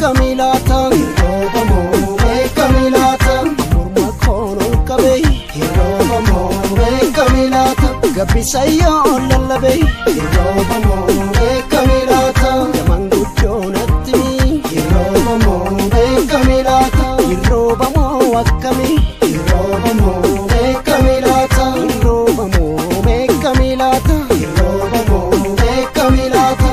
beekami laata Hirrooba moo beekami laata Morma koon ol qabee Hirrooba moo beekami laata Gabbisa yoo lallabee Hirrooba moo beekami laata Yamanguddoo natti Hirrooba moo beekami laata Hirrooba moo akkami Hirrooba moo beekami laata Hirrooba moo beekami laata Hirrooba moo beekami laata.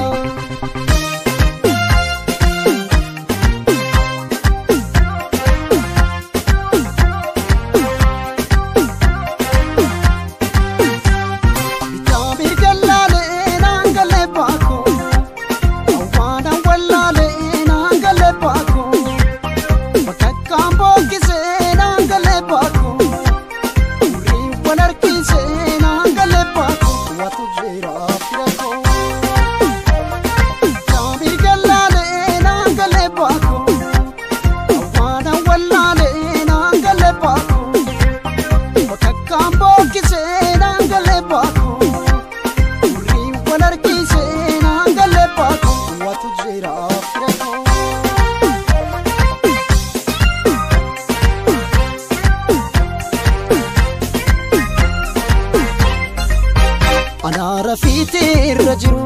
Anaara fiitee irra jiru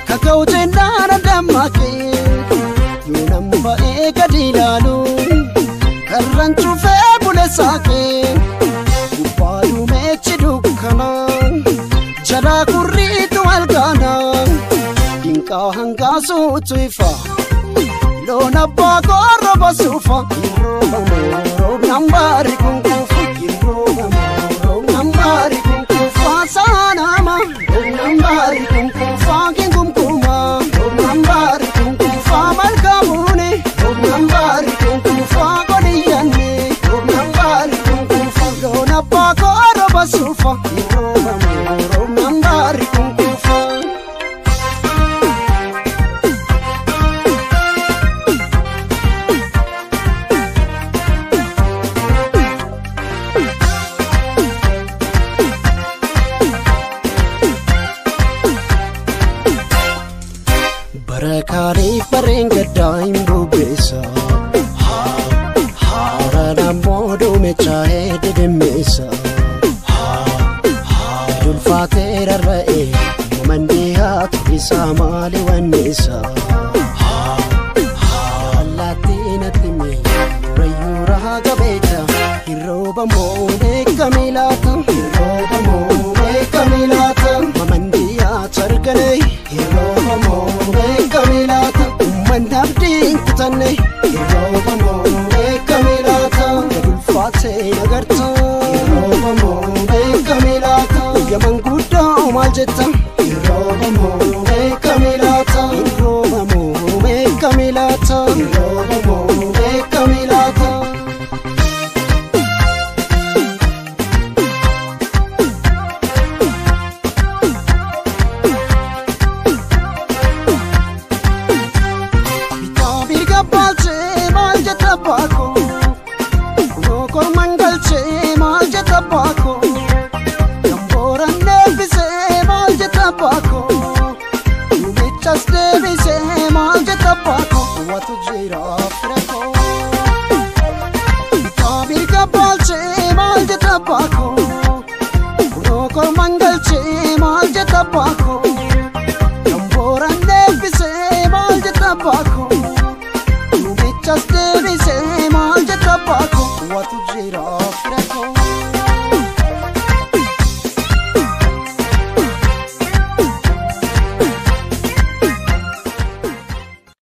kaka'u jennaan dammaqee yoo nama gadi ilaalu karran cufee bule saaqee gubbaa duumeechi dukkana jalaa kurriitu algaana dinqaa hangaasuutu ifa loon abbaa korro basuufa hirrooba moo roobnaan baari kun kuufa hirrooba moo roobnaan baari kun. Sanama, nambari kumkufa kingumkuma, nambari kumkufa malkamune, nambari kumkufa godiyane, nambari kumkufa lona pakoro basufa, roba moro nambari kumkufa. Barakaariif barreen gaddaa hin bubbeessa Haaraan ammoo duumechaa'ee didimmeessa Dulfaatee rarra'ee mandii haatu isaa maali wanneessa Allaattii natti mee rayyuu rahaa gabeeta Hirrooba moo beekami laata Hirrooba moo beekami laata Mamandii haatu arganee Hirrooba moo beekami laata Uummanni abdiin kutanne Hirrooba moo beekami laata Gadulfaatee nagarta Hirrooba moo beekami laata Yamanguddoo maal jetta Hirrooba moo beekami laata Hirrooba moo beekami laata Hirrooba moo beekami laata. Mangal che mal jeta paako.